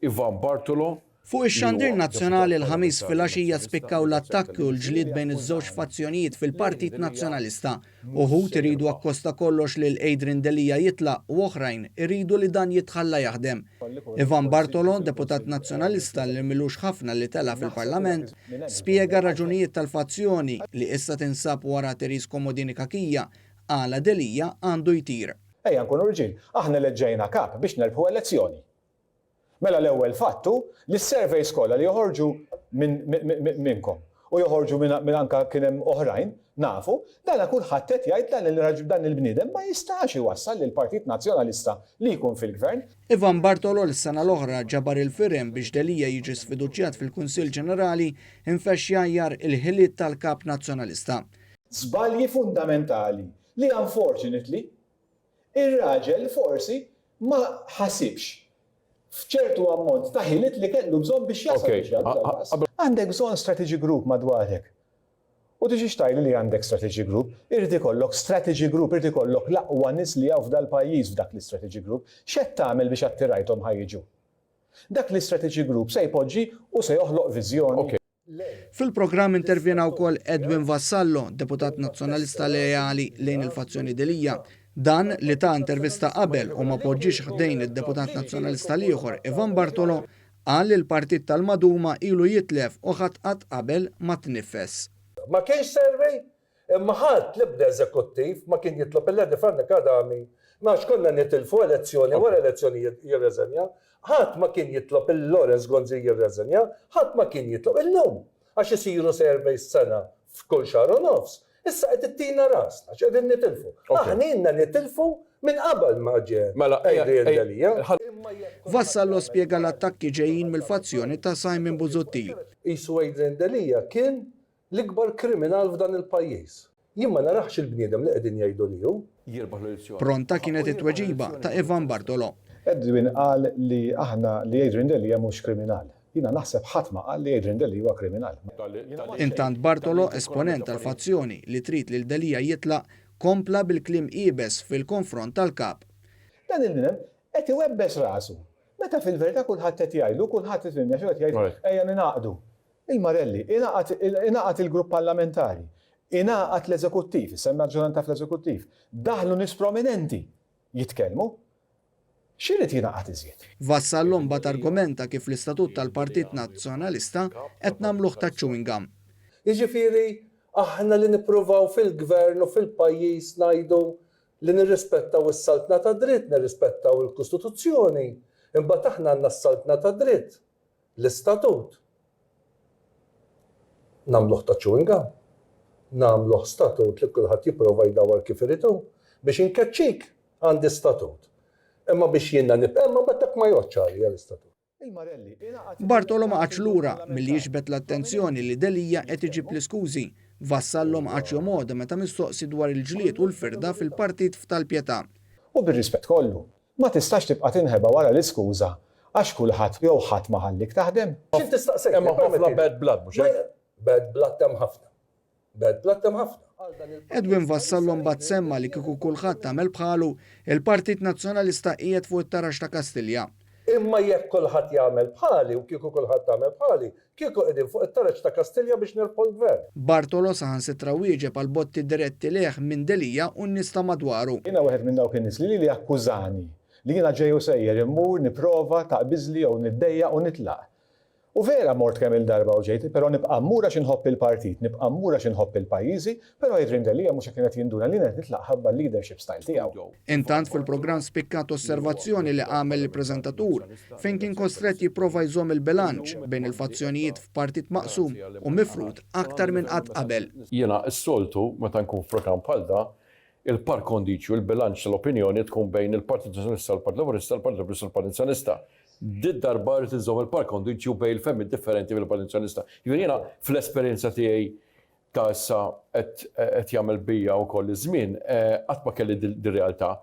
Ivan Bartolo, Fuq li ix-xandir huwa nazzjonali deputat l-Ħamis parlamentari filgħaxija Nazzjonalista spikkaw ringrazzjat l-attakki talli u l-ġlied eleġġieni bejn għal kull iż-żewġ ma għamel. fazzjonijiet Lil fil-Partit Delia Nazzjonalista. mhux Uħud se iridu jirbaħ. akkost ta' kollox lil Adrian Delia jitlaq u oħrajn iridu li dan jitħalla jaħdem. Ivan Bartolo, deputat Nazzjonalista li m'ilux ħafna li tela' fil-Parlament, spjega r-raġunijiet tal-fazzjoni li issa tinsab wara Therese Comodini Cachia għala Delia għandu jtir. Ejja nkunu rġiel, aħna eleġġejna kap biex nerbħu elezzjoni. Mela l-ewwel fatt hu li s-surveys kollha li joħorġu minn minnkom u joħorġu minn anka kien hemm oħrajn, nafu, dana kulħadd qed jgħid dan il dan il-bniedem ma jistax iwassal lill-Partit Nazzjonalista li jkun fil-gvern. Ivan Bartolo li s-sena l-oħra ġabar il-firem biex Delia jiġi sfiduċjat fil-Kunsill Ġenerali infexx jgħajjar il-ħiliet tal-Kap Nazzjonalista. Żbalji fundamentali li unfortunately ir-raġel forsi ma ħasibx f'ċertu ammont ta' ħiliet li kellu bżonn biex jasal biex jagħmel dal-pass. Għandek bżonn strategy group madwarek. U tiġix tgħidli li għandek strategy group, irid ikollok strategy group, irid ikollok l-aqwa nies li hawn f'dal-pajjiż f'dak l-istrategy group. X'qed tagħmel biex attirajthom ħa jiġu? Dak l-istrategy group se jpoġġi u se joħloq viżjoni. Fil-programm intervjena wkoll Edwin Vassallo, deputat Nazzjonalista leali lejn il-fazzjoni Delia. Dan li ta intervista qabel u ma poġġiex ħdejn id-deputat Nazzjonalista l-ieħor Ivan Bartolo qal li l-partit tal-Maduma ilu jitlef u ħadd qatt qabel ma tniffes. Ma kienx survey, imma ħadd l-ebda eżekuttiv ma kien jitlob lil Eddie Fenech Adami għax konna nitilfu elezzjoni wara elezzjoni jirreżenja. Ħadd ma kien jitlob lil Lawrence Gonzi jirreżenja, ħadd ma kien jitlob illum għax isiru surveys sena f'kull xahar u nofs. Issa qed ittina rasna x'qegħdin nitilfu. Aħna ilna nitilfu minn qabel ma ġie Mela, Adrian Delia. Vassallo spjega l-attakki ġejjin mill-fazzjoni ta' Simon Busuttil. Qisu Adrian Delia kien l-ikbar kriminal f'dan il-pajjiż. Jien ma naraħx il-bniedem li qegħdin jgħidu li hu. Jirbaħ l-elezzjoni. Pronta kienet it-tweġiba ta' Ivan Bartolo. Edwin qal li aħna li Adrian Delia mhux kriminal. Jiena naħseb ħadd ma qal li Adrian Delia huwa kriminal. Intant Bartolo, esponent tal-fazzjoni li trid lil Delia jitlaq, kompla bil-kliem iebes fil-konfront tal-kap. Dan il-bniedem qed iwebbes rasu. Meta fil-verità kulħadd qed jgħidlu, kulħadd ifhimni għax qed jgħid ejja ningħaqdu. Il-Marelli, ingħaqad ingħaqad il-grupp parlamentari, ingħaqad l-eżekuttiv, issa hemm maġġoranza fl-eżekuttiv, daħlu nies prominenti jitkellmu. X'irid jingħaqad iżjed? Vassallo mbagħad argumenta kif l-istatut tal-Partit Nazzjonalista qed nagħmluh ta' chewing gum. Jiġifieri aħna li nippruvaw fil-gvern u fil-pajjiż ngħidu li nirrispettaw is-saltna tad-dritt, nirrispettaw il-Kostituzzjoni, imbagħad aħna għandna s-saltna tad-dritt, l-istatut. Nagħmluh ta' chewing gum. Nagħmluh statut li kulħadd jipprova jdawwar kif irid hu. Biex inkeċċik għandi statut. Imma biex jiena nibqa' hemm imbagħad dak ma jgħoddx għalija l-istatut. Bartolo ma qagħadx lura milli jiġbed l-attenzjoni li Delia qed iġib l-iskużi. Vassallo ma qagħadx jomgħodha meta mistoqsi dwar il-ġlied u l-firda fil-partit f'tal-Pietà. U bir-rispett kollu, ma tistax tibqa' tinħeba wara l-iskuża għax kulħadd jew ħadd ma ħallik taħdem. X'inti staqsejtni, Hemm ħafna permettili. bad blood, mhux hekk? Bad blood hemm ħafna. Bad blood hemm ħafna. Edwin Vassallo mbagħad semma li kieku kulħadd għamel bħalu, il-Partit Nazzjonalista qiegħed fuq it-taraġ ta' Kastilja. Imma jekk kulħadd jagħmel bħali u kieku kulħadd għamel bħali, kieku qegħdin fuq it-taraġ ta' Kastilja biex nirbħu l-gvern. Bartolo saħansitra wieġeb għal botti diretti lejh minn Delia u n-nies ta' madwaru. Jiena wieħed minn dawk in-nies li lili akkużani li jiena ġej u sejjer immur nipprova taqbiżli jew niddejjaq u nitlaq. U vera mort kemm-il darba u ġejt, però nibqa' mmur għax inħobb il-partit, nibqa' mmur għax inħobb il-pajjiżi, però Adrian Delia mhux qed jinduna li jien qed nitlaq ħabba l-leadership style tiegħu. Intant fil-programm spikkat osservazzjoni li għamel il-preżentatur fejn kien kostrett jipprova jżomm il-bilanċ bejn il-fazzjonijiet f'partit maqsum u mifrud aktar minn qatt qabel. Jiena s-soltu meta nkun f'programm bħal da, il-par condicio, il-bilanċ tal-opinjoni tkun bejn il-Partit Nazzjonalista u l-Partit Laburista, il-Partit Laburista u l-Partit Nazzjonalista. Did-darba rrid inżomm il-par condicio bejn il-fehmiet differenti fil-Partit Nazzjonalista. Jiġifieri jiena fl-esperjenza tiegħi ta' issa qed jagħmel bija wkoll iż-żmien, qatt ma kelli dir-realtà.